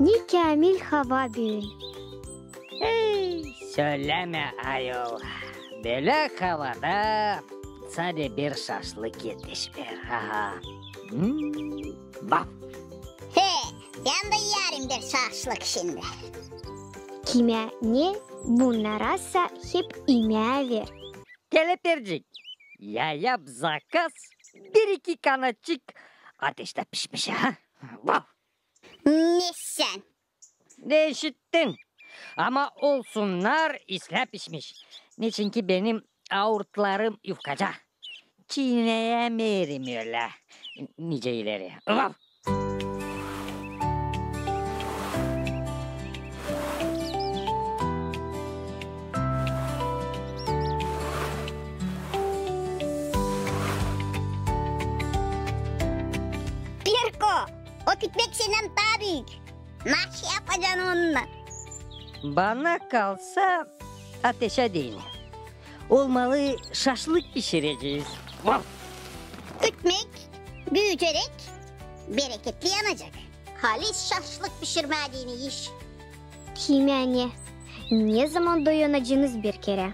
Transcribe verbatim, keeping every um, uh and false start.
Ne käämil hava büün. Ey, sölemä, ayol. Bölä havada sade bir şaşlık etişmeer. Ha-ha. Hmm, vaf. He, bän dä iyärim bir şaşlık şindi. Kimä ne, bunnarasa hep imää ver. Kelepircik, ya yap zakaz, bir-iki kanatçık ateştä pişmiş, ha? Vaf! Ne sän? Ne işittin? Ama olsunnar islää pişmiş. Neçinki benim aurtlarım yufkaca. Çiineyämeerim ölä nicä ileri. Vaf! Pirko, o kütmek sendän taa büük. Naşey yapacan onunnan? Bana kalsa, ateşä deyni. Olmalı, şaşlık pişirecez. Vaf! Kütmek büüyüceräk, bereketli yanacek. Halis şaşlık pişirmää deyni iş. Kimä ne, ne zaman doyunacanız bir kerä?